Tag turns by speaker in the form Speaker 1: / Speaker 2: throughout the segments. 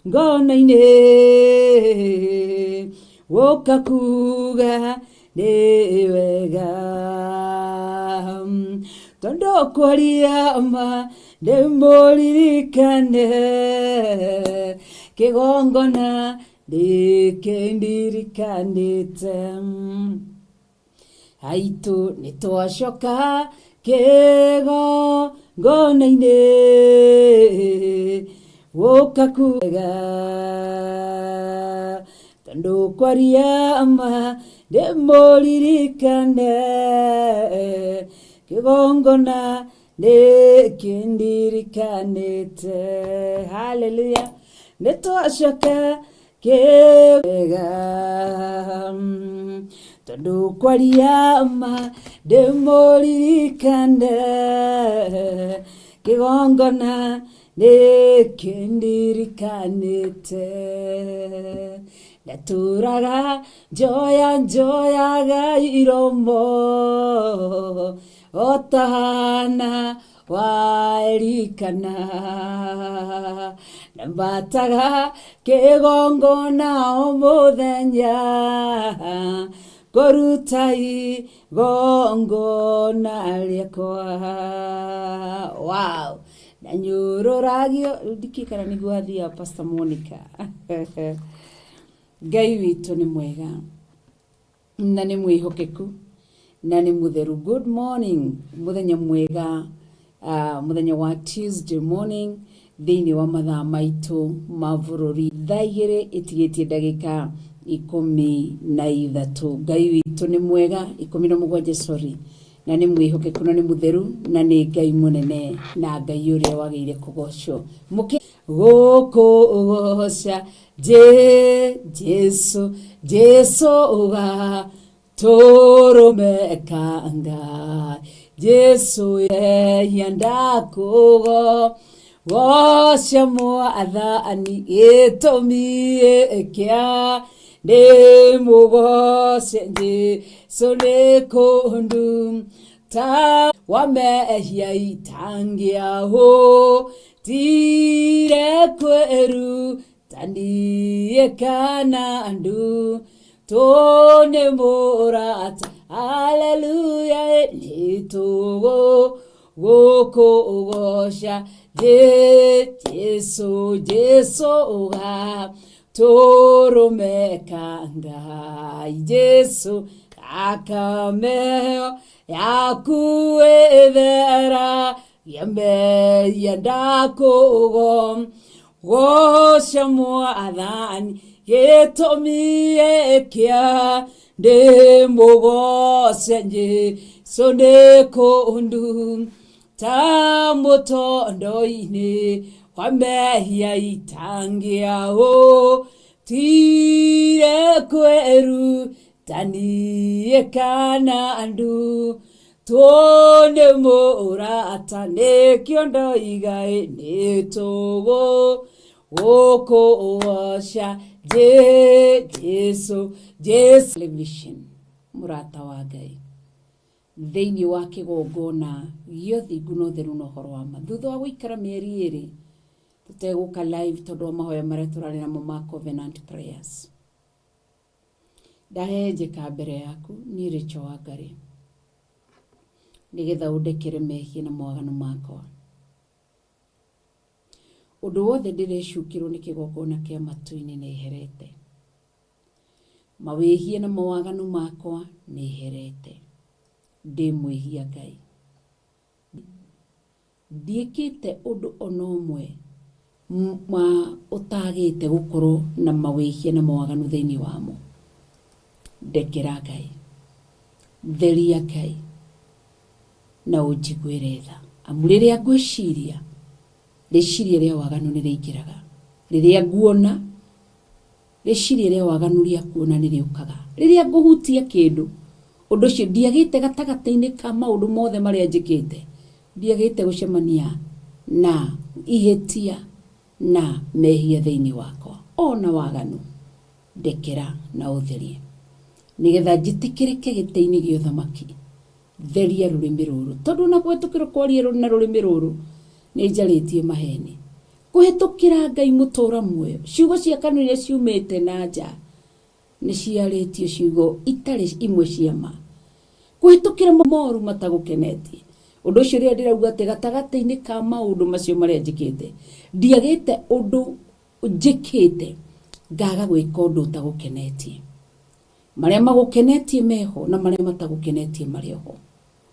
Speaker 1: Ngona-inĩ gũka kuga nĩ wega tondũ kwaria ma ndĩmũririkane kĩgongona ndĩkĩndirikanĩte aitũ nĩ twacoka kĩgongona-inĩ gũka kuga tondũ kwaria ma ndĩmũririkane kĩgongona nĩkĩndirikanĩte haleluya nĩ twacoka kĩwega tondũ kwaria ma ndĩmũririkane kĩgongona nĩkĩndirikanĩte ndatũraga njoya njoyaga iromo o ta Hana wa Elikana ndambataga kĩgongona o mũthenya kũruta igongona rĩakwa wow ndanyũrũragio rĩu ndikĩũĩ kana nĩguo athiaga Pastor Monica Ngai witũ nĩ mwega na nĩ mwĩhokeku na nĩ mũtheru good morning mũthenya mwega mũthenya wa Tuesday morning thĩinĩ wa mathaa maitũ ma bũrũri thaa igĩrĩ ĩtigĩtie ndagĩka 13 Ngai witũ nĩ mwega 17 sorry na nĩ mwĩhokeku na nĩ mũtheru na nĩ Ngai mũnene na Ngai ũrĩa wagĩrĩire kũgocwo mũkĩ gũkũgoca Je, Jesu, Jesu uga tũrũmekanga Jesu yehia ndakũgo goca mwathani gĩtũmi kĩa ndĩmũgoce Jesu nĩ kũndu ta wa mehia itangĩahũtire kwĩru taniĩ kana andũ tũnĩ mũrata haleluya nĩ tũgũ gũkũgoca Jesu Jesu uga tũrũmeka Ngai Jesu akameo yaku ĩthera gĩamehia ndakũgo goca mwathani gĩtũmi kĩa ndĩmũgoce Jesu nĩ kũndu ta mũtondo-inĩ wa mehia itangĩahũtire kwĩru ta niĩ kana andũ tũnĩ mũrata nĩkĩo ndoiga ĩ nĩ tũgũ gũkũgoca Jesu Jesu Television mũrata wa Ngai thĩinĩ wa kĩgongona gĩa ũthingu na ũtheru na ũhoro wa ma thutha wa gũikara mĩeri ĩrĩ tũtegũka live tondũ wa mahoya marĩa tũrarĩ namo ma covenant prayers Ndahehenjeka mbere yaku, niĩ Rachel Wangarĩ, nĩgetha ũndekere mehia na mawaganu makwa. Ũndũ wothe ndĩrecukĩrwo nĩ kĩgongona kĩa matu-inĩ nĩherete. Mawĩhia na mawaganu makwa nĩherete. Ndĩ mwĩhia Ngai. Ndiĩkĩte ũndũ ona ũmwe ma ũtagĩte gũkorwo na mawĩhia na mawaganu thĩinĩ wamo. Ndekera Ngai. Theria Ngai. Na ũnjiguĩre tha. Amu rĩrĩa ngwĩciria, rĩciria rĩa waganu nĩ rĩingĩraga. Rĩrĩa nguona, Rĩciria rĩa waganu rĩa kuona nĩ rĩũkaga rĩrĩa ngũhutia kĩndũ. Ũndũ ũcio ndiagĩte gatagatĩ-inĩ ka maũndũ mothe marĩa njĩkĩte, ndiagĩte gũcemania na ihĩtia na mehia thĩinĩ wakwa, o na waganu. Ndekera na ũtherie, nĩgetha njĩtĩkĩrĩke gĩtĩ-inĩ gĩa ũthamaki. Theria rũrĩmĩ rũrũ, tondũ o na kũhĩtũkĩra kwaria na rũrĩmĩ rũrũ, nĩ njarĩtie maheni. Kũhĩtũkĩra Ngai mũtũũra muoyo, ciugo cia kanua iria ciumĩte na nja nĩ ciarĩtio ciugo itarĩ imwe cia ma. Kũhĩtũkĩra moru matagũkenetie. Ũndũ ũcio rĩrĩa ndĩrauga atĩ gatagatĩ-inĩ ka maũndũ macio marĩa njĩkĩte, ndiagĩte ũndũ njĩkĩte ngaga gwĩka ũndũ ũtagũkenetie. Marĩa magũkenetie meho na marĩa matagũkenetie marĩ oho.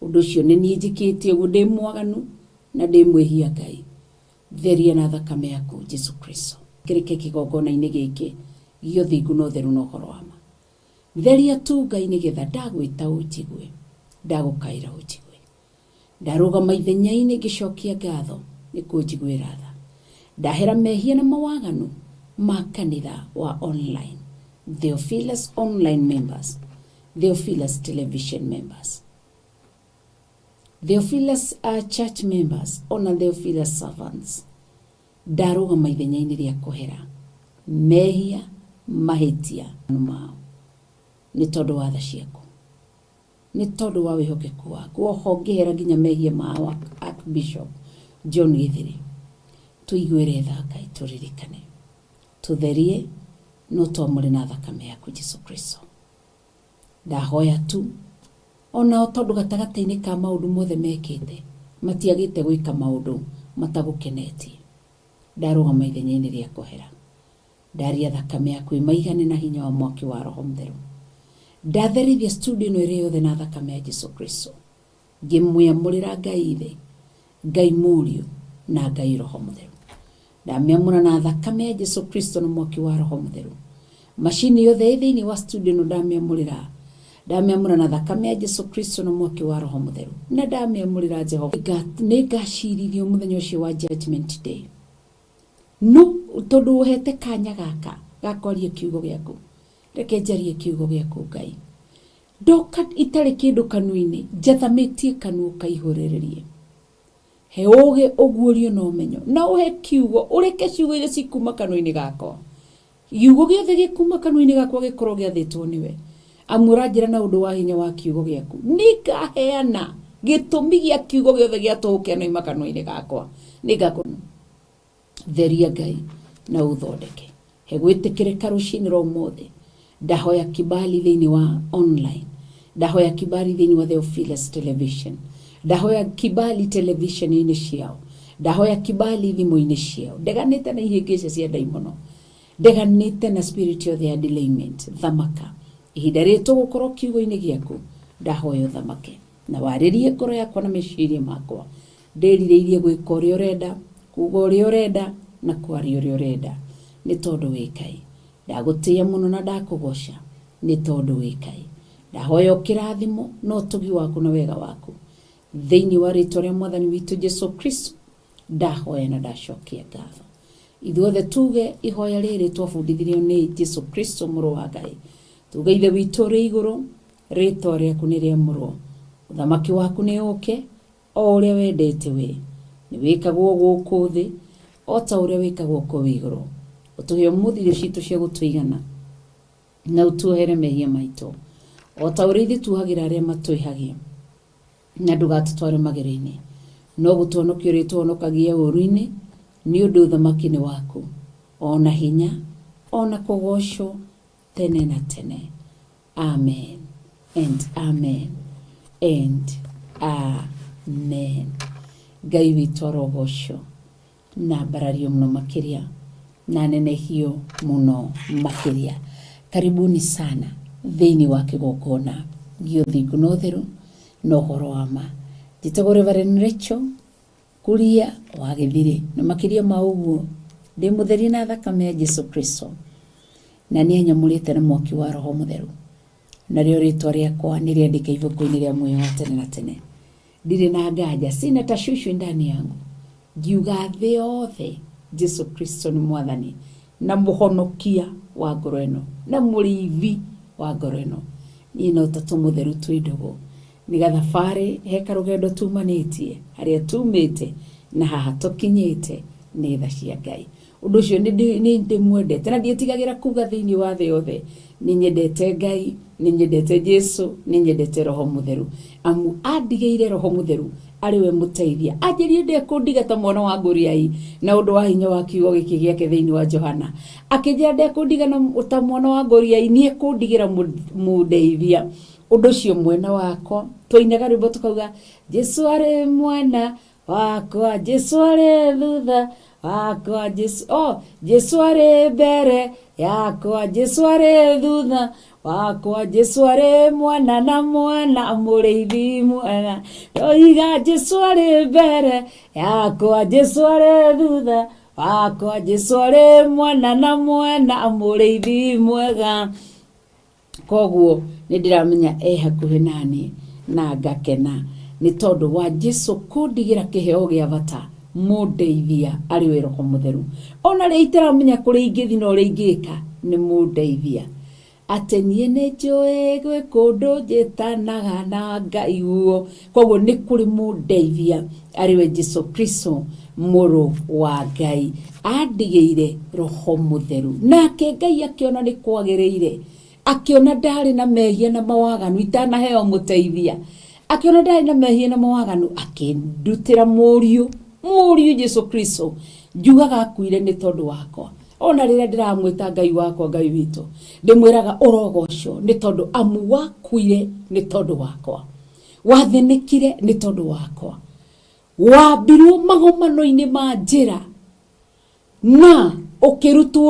Speaker 1: Ũndũ ũcio nĩ niĩ njĩkĩte ũguo ndĩ mwaganu na ndĩ mwĩhia Ngai. Theria na thakame yaku Jesu Kristo. Kĩrĩke kĩgongona-inĩ gĩkĩ gĩa ũthingu na ũtheru na ũhoro wa ma. Theria tu Ngai nĩgetha ndagwĩta ũnjigue, ndagũkaĩra ũnjigue. Ndarũgama ithenya-inĩ ngĩcokia ngatho nĩ kũnjiguĩra tha. Ndahera mehia na mawaganu ma kanitha wa online, Theophilus online members, Theophilus television members. Theophilus church members ona Theophilus servants ndarũgama ithenya-inĩ rĩa kũhera mehia mahĩtia mao nĩ tondũ wa tha ciaku nĩ tondũ wa wĩhokeku waku oho ngĩhera nginya mehia ma Archbishop John Gĩthĩrĩ tũiguĩre tha Ngai tũririkane tũtherie no twamũre na thakame yaku Jesu Kristo. Ndahoya tu, o nao tondũ gatagatĩ-inĩ ka maũndũ mothe mekĩte, matiagĩte gwĩka maũndũ matagũkenetie. Ndarũgama ithenya-inĩ rĩa kũhera. Ndaria thakame yaku ĩmaigane na hinya wa mwaki wa Roho Mũtheru. Ndatherithia studio ĩno ĩrĩ yothe na thakame ya Jesu Kristo. Ngĩmwĩamũrĩra Ngai Ithe, Ngai Mũriũ, na Ngai Roho Mũtheru. Ndamĩamũra na thakame ya Jesu Kristo na mwaki wa Roho Mũtheru. Macini yothe ĩ thĩinĩ wa studio ĩno ndamĩamũrĩra. Ndamĩamũra na thakame ya Jesu Kristo na mwaki wa Roho Mũtheru. Na ndamĩamũrĩra Jehova. Nĩ ngacirithio mũthenya ũcio wa judgment day. No tondũ ũhete kanya gaka ga kwaria kiugo gĩaku, reke njarie kiugo gĩaku Ngai. Ndoka itarĩ kĩndũ kanua-inĩ, njathamĩtie kanua ũkaihũrĩrĩrie. He ũũgĩ, ũguũrio na ũmenyo, na ũhe kiugo, ũreke ciugo iria cikuma kanua-inĩ gakwa. Kiugo gĩothe gĩkuma kanua-inĩ gakwa gĩkorwo gĩathĩtwo nĩwe. Amu ũranjĩra na ũndũ wa hinya wa kiugo gĩaku, nĩngaheana gĩtũmi gĩa kiugo gĩothe gĩa tũhũ kĩanoima kanua-inĩ gakwa. Nĩngakũ Theria Ngai na ũthondeke. He gwĩtĩkĩrĩka rũcinĩ rwa ũmũthĩ. Ndahoya kibali thĩinĩ wa online. Ndahoya kibali thĩinĩ wa Theophilus Television. Ndahoya kibali television-inĩ ciao. Ndahoya kibali thimũ-inĩ ciao. Ndeganĩte na ihĩngĩca cia ndaimono. Ndeganĩte na spirit yothe ya delayment. Thamaka. Ihinda rĩrĩ tũgũkorwo kiugo-inĩ gĩaku, ndahoya ũthamake. Na warĩrie ngoro yakwa na meciria makwa. Ndĩrirĩirie gwĩka ũrĩa ũrenda, kuuga ũrĩa ũrenda, na kwaria ũrĩa ũrenda, nĩ tondũ wĩ Ngai. Ndagũtĩĩa mũno na ndakũgooca, nĩ tondũ wĩ Ngai. Ndahoya ũkĩrathimo na ũtugi waku na wega waku. Thĩinĩ wa rĩtwa rĩa Mwathani witũ Jesu Kristo, ndahoya na ndacokia ngatho. Ithuothe tuge ihoya rĩrĩ twabundithirio nĩ Jesu Kristo mũrũ wa Ngai. Tuge Ithe witũ ũrĩ igũrũ, rĩtwa rĩaku nĩ rĩamũrwo. Ũthamaki waku nĩ ũke, O ũrĩa wendete wee, nĩ wĩkagwo gũkũ thĩ o ta ũrĩa wĩkagwo kũu igũrũ. Ũtũhe ũmũthĩ irio citũ cia gũtũigana, na ũtuohere mehia maitũ, o ta ũrĩa ithuĩ tuohagĩra arĩa matwĩhagia. Na ndũgatũtware magerio-inĩ, no gũtũhonokia ũrĩtũhonokagia ũũru-inĩ, nĩ ũndũ ũthamaki nĩ waku, o na hinya, o na kũgoocwo tene na tene. Amen and amen and amen. Ngai witũ arogocwo. Na mbarario mũno makĩria na nenehio mũno makĩria. Karibuni sana thĩinĩ wa kĩgongona gĩa ũthingu na ũtheru na ũhoro wa ma. Njĩtagwo Reverend Rachel Kuria wa Gĩthirĩ, na makĩria ma ũguo ndĩ mũtherie na thakame ya Jesu Kristo, na nĩ anyamũrĩte na mwaki wa Roho Mũtheru, narĩo rĩtwa rĩakwa nĩ rĩandĩke ibuku-inĩ rĩa muoyo wa tene na tene. Ndirĩ na nganja, sina tashwishi ndani yangu, ngiuga thĩ yothe Jesu Kristo nĩ mwathani na mũhonokia wa ngoro ĩno na mũrĩithi wa ngoro ĩno. Niĩ na Ũtatũ Mũtheru twĩ ndũgũ. Nĩ gathabarĩ he karũgendo tumanĩtie, harĩa tumĩte na haha tũkinyĩte nĩ tha cia Ngai. Ũndũ ũcio nĩ ndĩmwendete na ndiĩtigagĩra kuga thĩinĩ wa thĩ yothe nĩ nyendete Ngai, nĩ nyendete Jesu, nĩ nyendete Roho Mũtheru. Amu andigĩire Roho Mũtheru arĩ we mũteithia. Anjĩrire ndekũndiga ta mwana wa ngũriai na ũndũ wa hinya wa kiugo gĩkĩ gĩake thĩinĩ wa Johana. Akĩnjĩra ndekũndiga ta mwana wa ngũriai, nĩ ekũndigĩra mũndeithia. Ũndũ ũcio mwena wakwa twainaga rwĩmbo tũkauga Jesu arĩ mwena wakwa, Jesu arĩ thutha wakwa, Jesu, oh, Jesu arĩ mbere yakwa, Jesu arĩ thutha wakwa, Jesu arĩ mwana na mwana mũrĩithi mwega. Ndoiga Jesu arĩ mbere yakwa, Jesu arĩ thutha wakwa, Jesu arĩ mwana na mwana mũrĩithi mwega. Koguo nĩ ndĩramenya e hakuhĩ nani na ngakena nĩ tondũ wa Jesu kũndigĩra kĩheo gĩa bata, mũndeithia arĩ we Roho Mũtheru. Ona rĩrĩa itaramenya kũrĩa ingĩthiĩ na ũrĩa ingĩka, nĩ mũndeithia. Atĩ niĩ nĩ njũĩ gwĩ kũndũ njĩtanaga na ngaiguo. Koguo nĩ kũrĩ mũndeithia arĩ we Jesu Kristo mũrũ wa Ngai. Andigĩire Roho Mũtheru. Nake Ngai akĩona nĩ kwagĩrĩire, akĩona ndarĩ na mehia na mawaganu itanaheo mũteithia, akĩona ndarĩ na mehia na mawaganu, akĩndutĩra mũriũ, mũriũ Jesu Kristo. Njugaga akuire nĩ tondũ wakwa. Ona rĩrĩa ndĩramwĩta Ngai wakwa, Ngai witũ, ndĩmwĩraga ũrogocwo nĩ tondũ amu wakuire nĩ tondũ wakwa, wathĩnĩkire nĩ tondũ wakwa, wambirwo magomano-inĩ ma njĩra na ũkĩrutwo